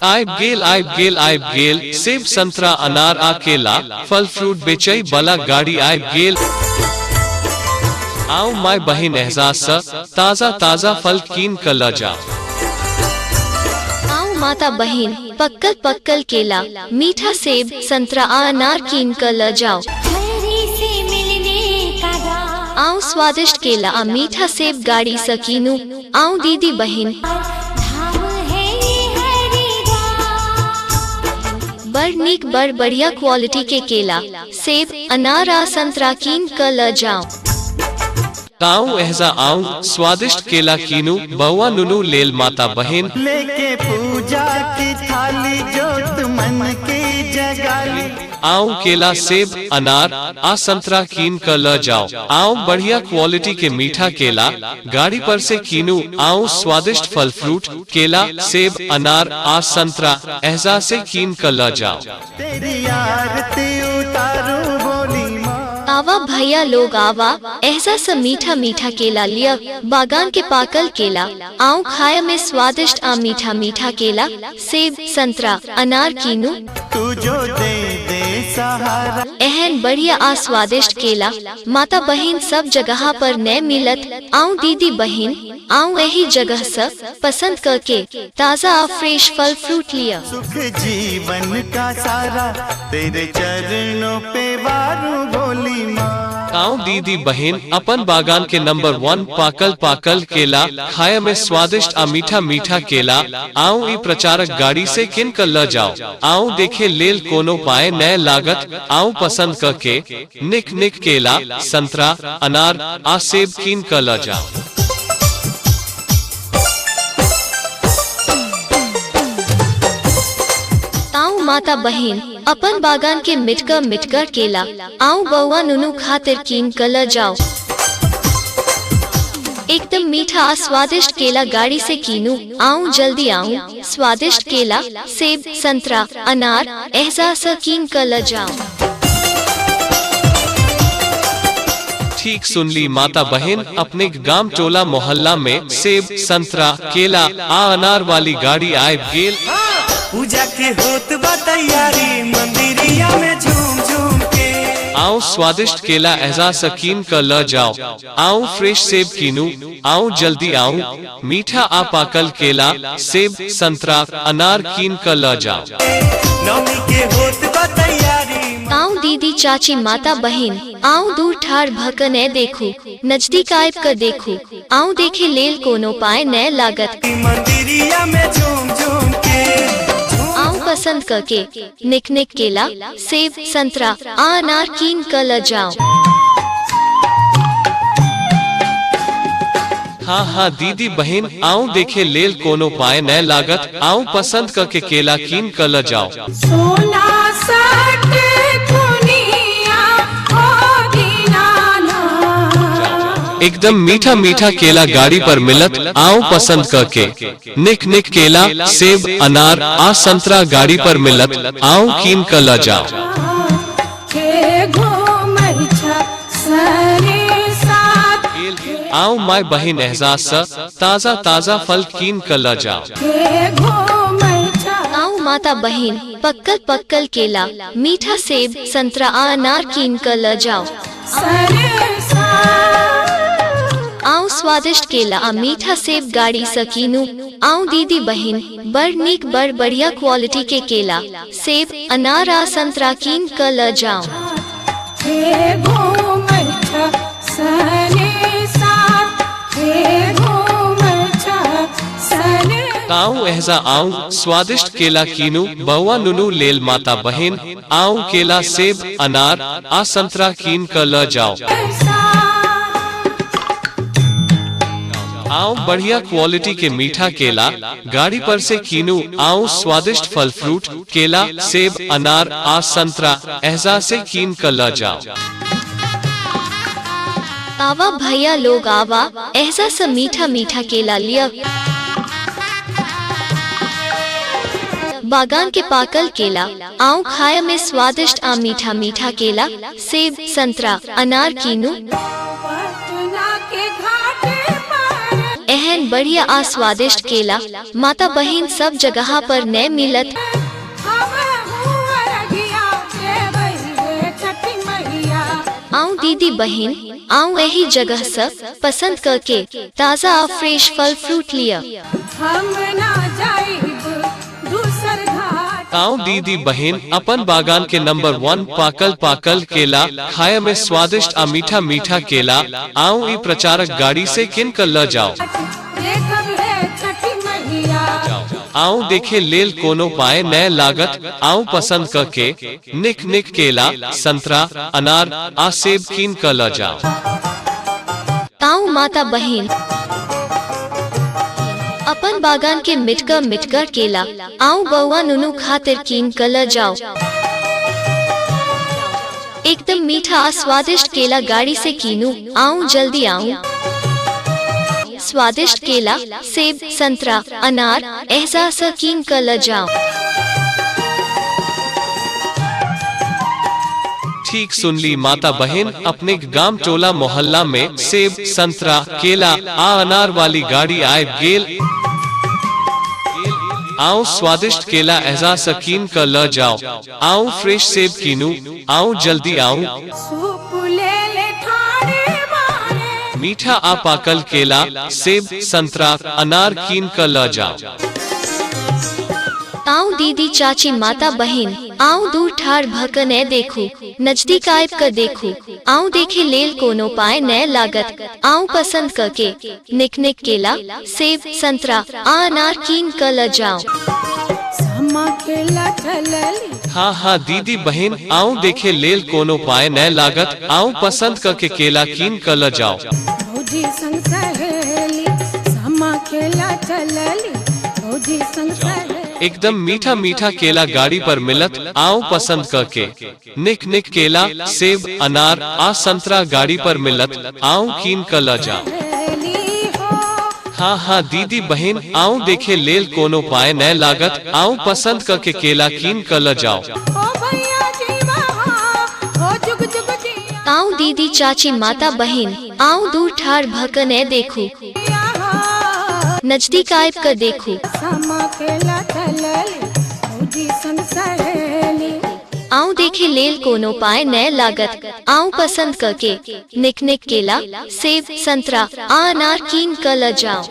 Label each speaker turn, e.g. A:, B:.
A: आबि गेल आबि गेल आबि गेल सेब संतरा अनार आ केला फल फ्रूट बेचै बला गाड़ी आबि गेल। आउ my बहिन एहसास स ताजा ताजा फल कीन क ल जाओ।
B: आऊ माता बहिन पक्कल पक्कल केला मीठा सेब संतरा आ अनार कीन क ल जाओ।
C: हरी से मिलने का द्वार
B: आऊ स्वादिष्ट केला आ मीठा सेब गाड़ी स कीनू। आऊ दीदी बहिन
C: धाम है ये हरिद्वार।
B: बड़ नीक बड़ बढ़िया क्वालिटी के केला सेब अनार आ संतरा कीन क ल जाओ।
A: ताऊ एहजा आऊ स्वादिष्ट केला कीनू बउआ नुनू लेल माता बहिन।
D: लेके पूजा की थाली जोत मन की जगाली।
A: आऊ केला सेब अनार आ संतरा कीन क ल जाओ। आऊ बढ़िया क्वालिटी के मीठा केला गाड़ी पर से कीनू। आऊ स्वादिष्ट फल फ्रूट केला सेब अनार आ संतरा एहजा से कीन क ल जाओ।
D: तेरी आरती उतारू बोली माँ।
B: आवा भैया लोग आवा ऐसा सा मीठा मीठा केला लिया बागान के पाकल केला। आऊ खाया में स्वादिष्ट आ मीठा मीठा केला सेब संतरा अनार कीनू।
D: तू जो दे दे सहारा।
B: एहन बढ़िया आ स्वादिष्ट केला माता बहिन सब जगह पर न मिलत। आऊ दीदी बहिन आऊ यही जगह स पसंद करके ताजा आ फ्रेश फल फ्रूट लिया।
D: सुख जीवन का सारा तेरे चरणों पे वारू बोली माँ।
A: ताऊ दीदी बहिन अपन बागान के नंबर 1 पाकल पाकल केला खाया में स्वादिष्ट आ मीठा मीठा केला। आऊ ई प्रचारक गाड़ी से किन कर ल जाओ। आऊ देखे लेल कोनो पाए नए लागत। आऊ पसंद करके निक निक केला संतरा अनार आ सेब किन कर ल जाओ।
B: आऊ माता बहिन अपन बागान के मिटकर मिटकर केला आऊ बउआ नुनू खातिर कीन क ल जाओ। एकदम मीठा आ स्वादिष्ट केला गाड़ी से कीनू। आऊ जल्दी आऊ स्वादिष्ट केला सेब संतरा अनार एहजा स कीन क ल जाओ।
A: ठीक सुनली माता बहन अपने गांव टोला मोहल्ला में सेब संतरा केला आ अनार वाली गाड़ी आए गेल।
E: पूजा के होत बा तैयारी मंदिरिया में झूम झूम के।
A: आओ स्वादिष्ट केला एजा सकीन क ल जाओ। आओ फ्रेश सेब कीनू। आओ जल्दी आओ मीठा आ पाकल केला सेब संतरा अनार कीन क ल जाओ।
E: नवमी के होत बा तैयारी।
B: आओ दीदी चाची माता बहिन आओ दूर ठाड़ भक न देखू नजदीक आयब क देखू। आओ देखे लेल कोनो पाए न लागत।
E: मंदिरिया में झूम झूम के।
B: आओ पसंद करके निक निक केला सेब संतरा आ अनार कीन क ल जाओ।
A: हाँ हाँ दीदी बहन आओ देखे लेल कोनो पाए न लागत। आओ पसंद करके केला कीन क ल जाओ।
F: सोना सट दुनिया हो दीनानाथ।
A: एकदम मीठा मीठा केला गाड़ी पर मिलत। आओ पसंद करके निक निक केला सेब अनार आ संतरा गाड़ी पर मिलत। आओ कीन क ल जाओ।
F: के घूमै छ सरे साथ।
A: आओ my बहिन एहसास स ताजा ताजा फल कीन क ल जाओ।
F: के घूमै छ
B: आओ माता बहिन पक्कल पक्कल केला मीठा सेब संतरा आ अनार कीन क ल जाओ।
F: सरे साथ।
B: आओ स्वादिष्ट केला आ मीठा सेब गाड़ी स कीनू। आओ दीदी बहिन बड़ नीक बड़ बढ़िया क्वालिटी के केला सेब अनार आ संतरा कीन क ल जाओ।
F: के घूमै छ सरे साथ। के घूमै छ सरे।
A: ताऊ एहजा आओ स्वादिष्ट केला कीनू बउआ नुनू लेल माता बहिन। आओ केला सेब अनार आ संतरा कीन क ल जाओ। आओ बढ़िया क्वालिटी के मीठा केला गाड़ी पर से कीनू। आओ स्वादिष्ट फल फ्रूट केला सेब अनार आ संतरा एहजा से कीन क ल जाओ।
B: आवा भैया लोग आवा ऐसा सा मीठा मीठा केला लिया बागान के पाकल केला। आओ खाया में स्वादिष्ट आ मीठा मीठा केला सेब संतरा अनार कीनू।
F: पटना के घाट पर
B: एहन एहन बढ़िया आ स्वादिष्ट केला माता बहिन सब जगह पर न मिलत।
F: हम हुआ रघिया देवै हे छठी मैया।
B: आऊं दीदी बहिन आऊं यही जगह से पसंद करके ताज़ा आ फ्रेश फल फ्रूट लिया।
F: हम ना जाइब दूसर घाट।
A: आऊं दीदी बहिन अपन बागान के नंबर 1 पाकल पाकल केला खाए में स्वादिष्ट आ मीठा मीठा केला आऊं ई प्रचारक गाड़ी से किन कर ल जाओ।
F: देखब हे छठी मैया।
A: आऊं देखे लेल कोनो पाए न लागत। आऊं पसंद करके निक निक केला संतरा अनार आ सेब कीन कर ल जाओ।
B: आऊं माता बहिन अपन बागान के मिटकर मिटकर केला आऊं बउआ नुनू खातिर कीन कर ल जाओ। एकदम मीठा आ स्वादिष्ट केला गाड़ी से कीनू। आऊं जल्दी आऊं। स्वादिष्ट केला सेब संतरा अनार ऐसा सा कीन कर ल जाओ।
A: ठीक सुन ली माता बहन, अपने गांव टोला मोहल्ला में सेब संतरा केला आ अनार वाली गाड़ी आए गेल। आओ स्वादिष्ट केला ऐसा सकीन कर ल जाओ। आओ फ्रेश सेब कीनू। आओ जल्दी आओ।
F: सूप ले ले ठाड़े मारे।
A: मीठा आ पाकल केला सेब संतरा अनार कीन कर ल जाओ।
B: आऊं दीदी चाची माता बहिन आऊं दूर ठाड़ भक न देखू, नजदीक आयब कर देखू। आऊं देखे लेल कोनो पाए न लागत। आऊं पसंद करके निक निक केला सेब संतरा आ अनार कीन कर ल जाओ।
F: समा केला चलली।
A: हाँ हाँ दीदी बहन, आऊं देखे लेल कोनो पाए न लागत। आऊं पसंद करके केला कीन कर ल जाओ।
F: भौजी संग सहेली समा केला चलली। भौजी संग सहेली।
A: एकदम मीठा मीठा केला गाड़ी पर मिलत। आओ पसंद करके निक निक केला सेब अनार आ संतरा गाड़ी पर मिलत। आओ कीन कर ल जाओ। हाँ हाँ दीदी बहन, आओ देखे लेल कोनो पाए न लागत। आओ पसंद करके केला कीन कर ल जाओ।
F: ओ भैया जीवा हो जुग जुग जिया।
B: आऊं दीदी चाची माता बहन आऊं दूर ठाड़ भक न देखू, नजदीक आयब कर देखू।
F: समा केला चलली भौजी संग सहेली।
B: आऊं देखे लेल कोनो पाए न लागत। आऊं पसंद करके निक निक केला सेब संतरा आ अनार कीन कर ल जाओ।